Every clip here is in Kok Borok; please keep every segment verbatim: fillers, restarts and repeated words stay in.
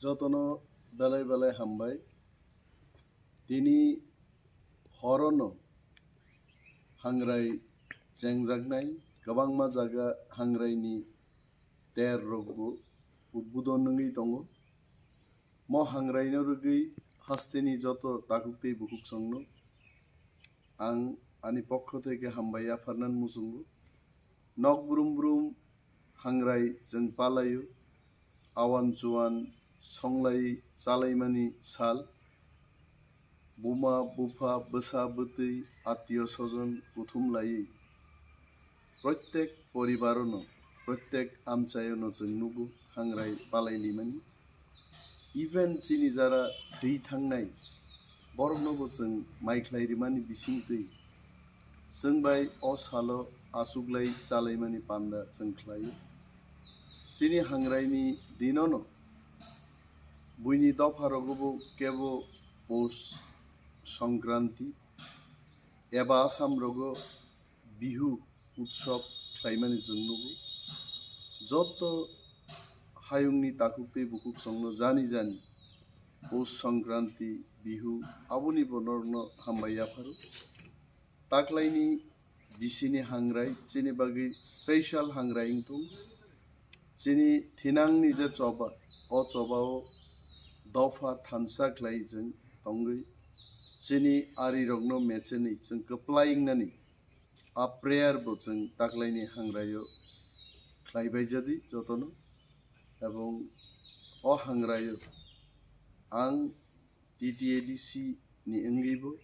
Jotono belai belai hambai. Tini horono hangrai chengjaknai, kwbangma jaga hangraini ter rokbo udbudon wngwi tongo. Mo hangraino rwgwi hasteni joto takhuk tei bukhuk songno ang ani pokho theke hambai yapharnani muchungo. Nok brum brum hangrai chwng palaio, awan chuan songlai chalaimani sal, buma bupha bwsa bwtwi atio sojon kuthum laiwi protek poribarono, protek amchaiono chwng nugo hangrai palai limani. Even chini jara thwi thangnai boroknobo chwng mai khlai rimani bisingtwi chwng bai o salo achuklai chalaimani panda chwng khlaio. Chini hangraini dinono buini dopharogobo kebo Pous Songkranti eba Assam rogo Bihu utsob khlaimani chwng nugo. Joto hayungni takhuk tei bukhuk songno jani jani Pous Songkranti, Bihu, abonibo norokno hambai yapharo. Taklaini bisini hangrai chini bagwi special hangrai wngthung. Chini thinangni je choba, o chobao dopha thansa khlai chwng tongwi chini arirokno mechenwi chwng kwplai wngnani a prayer bo chwng taklaini hangraio khlaibai jadi jotono. Ebong o hangraio ang T T A D C ni wngwibo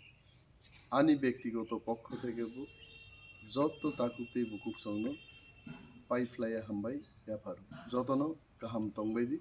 ani bektigoto pokho thekebo joto takhuk tei bukhuk songno paiphlaiya hambai yapharo. Jotono kaham tongbaidi.